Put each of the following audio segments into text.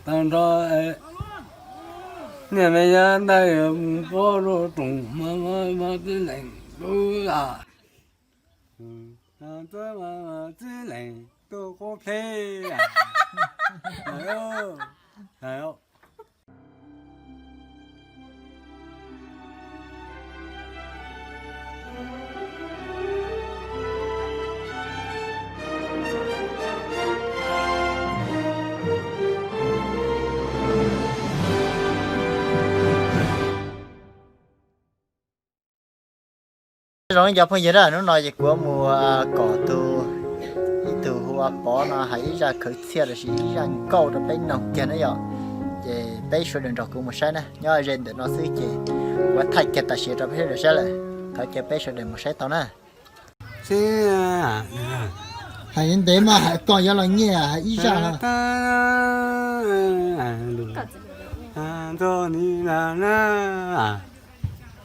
tag nrho, niam me yab ntaig mus pob rau roos, mos mos txwj lees tub, txwj lees tub qub pleb. Zoo li cov phooj ywg na, hnub no ces kuv mus kom tus, ib tug hu ua Pov no hais ib zaj khawv txhiaj los sis ib zaj nkauj rau peb noog kiag na yom. Ces peb sawv daws nrog kuv mus saib na, nyob ze ntawm no xwb ces kuv thaij kiag tam sim rau peb sawv daws saib lawm. Thov caw peb sawv daws mus saib tau na. Hais ntev mas hais kom yuav los nyiaj hais ib zaj no.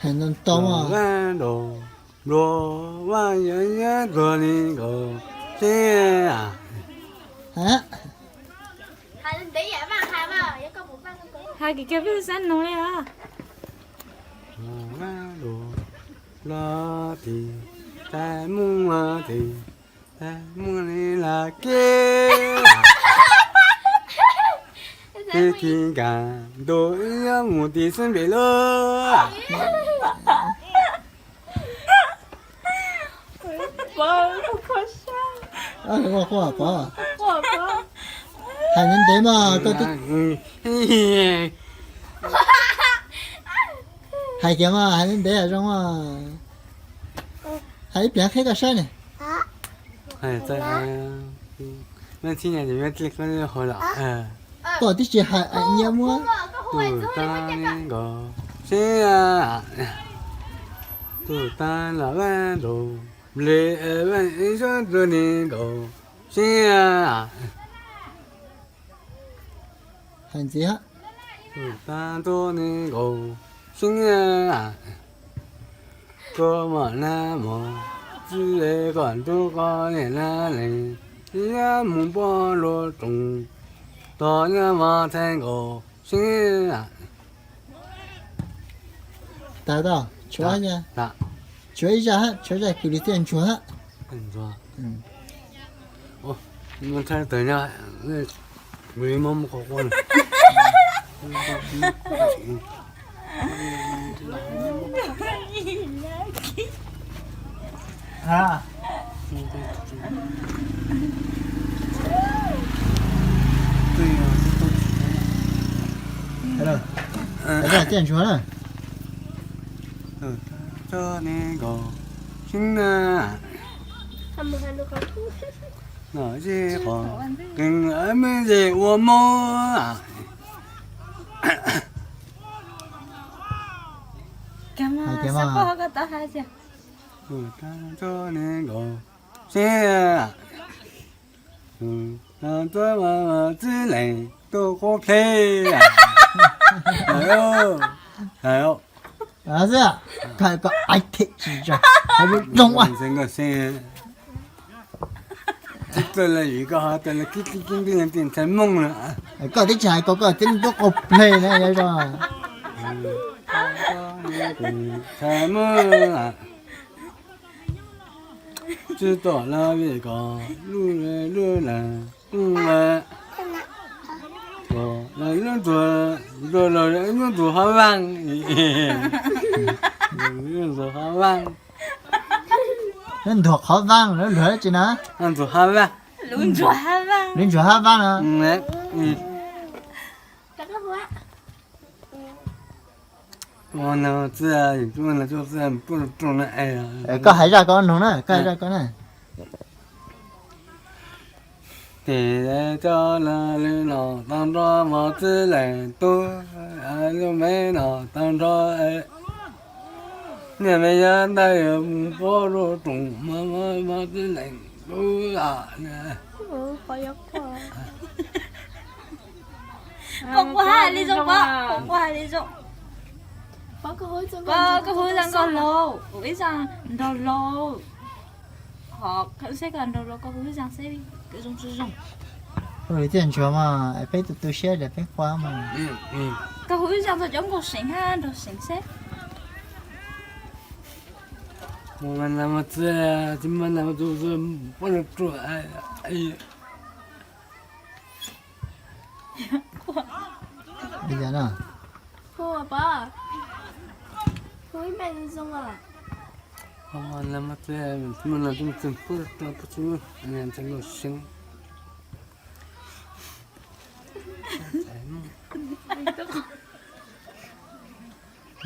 Hais ntau ntau. Hais kiag peb xav noog li os. Los tim, tais muaj tim, tais muaj li las kiv. Tig kis kam ntu ib mus tim xwb npem lub. Hais ntev ntev mas koj twb hais kiag mas hais ntev ntev zoo mas. Hais ib pliag qhib koj saib ne. Koj twb tsis hais nyiaj muab. Tus tas los vaj nraud, nplej vaj ib sab tua li nkaus, siab. Hais ntxiv. Tus tas ntua li nkaus, siab. Koj mom nab mos, txij kom nruab qoj li nab li, yab mus npoj luag roos, tos yab mos txhais nkaus, siab. Tas tau, tshuav, tshuav ib zaj hab, tshuav zaj kws li tiaj ntsuag hab. Tiaj ntsuag na. Tso ne nkaus, siab na. Nom zej qhov, keeb me zej ua mob. Tso ne nkaus, siab. Txwj lees tuaj qub pleb. Xwb, koj hais kom ai them tsis zoo, hais zoo zoo as. Txawj lawm vim koj ho tawm los kib kib kib ntxhais Hmoob na. Koj twb tsis hais kom koj tib tub qub pleb na yog zoo. Txhais Hmoob, tsis tom lawm vim koj lub lub lawm. Lub ntxuag, lub ntxuag Hab Vaaj, lub ntxuag Hab Vaaj. Lub ntxuag Hab Vaaj, lub ntxuag dab tsi na? Lub ntxuag Hab Vaaj, lub ntxuag Hab Vaaj no. Koj hais zaj koj noog na, koj hais zaj koj na. Tim cov lawv lwm no tag nrho mos txwj lees tub, lub me no tag nrho niam me yab ntaig mus pob rau roos mos mos txwj lees tub. Koj kuj hais li zoo, Pov, koj kuj hais li zoo. Pov, koj hu zaj nkauj laus, kuv ib zaj nraug laus. Qhov seb koj nraug laus koj hu ib zaj seb zoo tsis zoo. Ua li tiag ntsuag mas peb tu tu siab tias peb qua mas. Koj hu ib zaug txog cov nkauj seem hab nraug seem seb.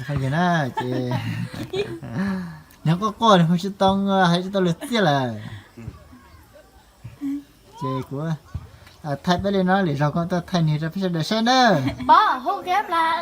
Qhov yog na, ces nws quaj quaj nws hu tsis tau, hais tsis tau lus txiaj lawm. Ces kuv thaij peb li no, lwm zaug koj tuaj thaij nwg rau peb sawv daws saib nawb. Pov, hu kiag plas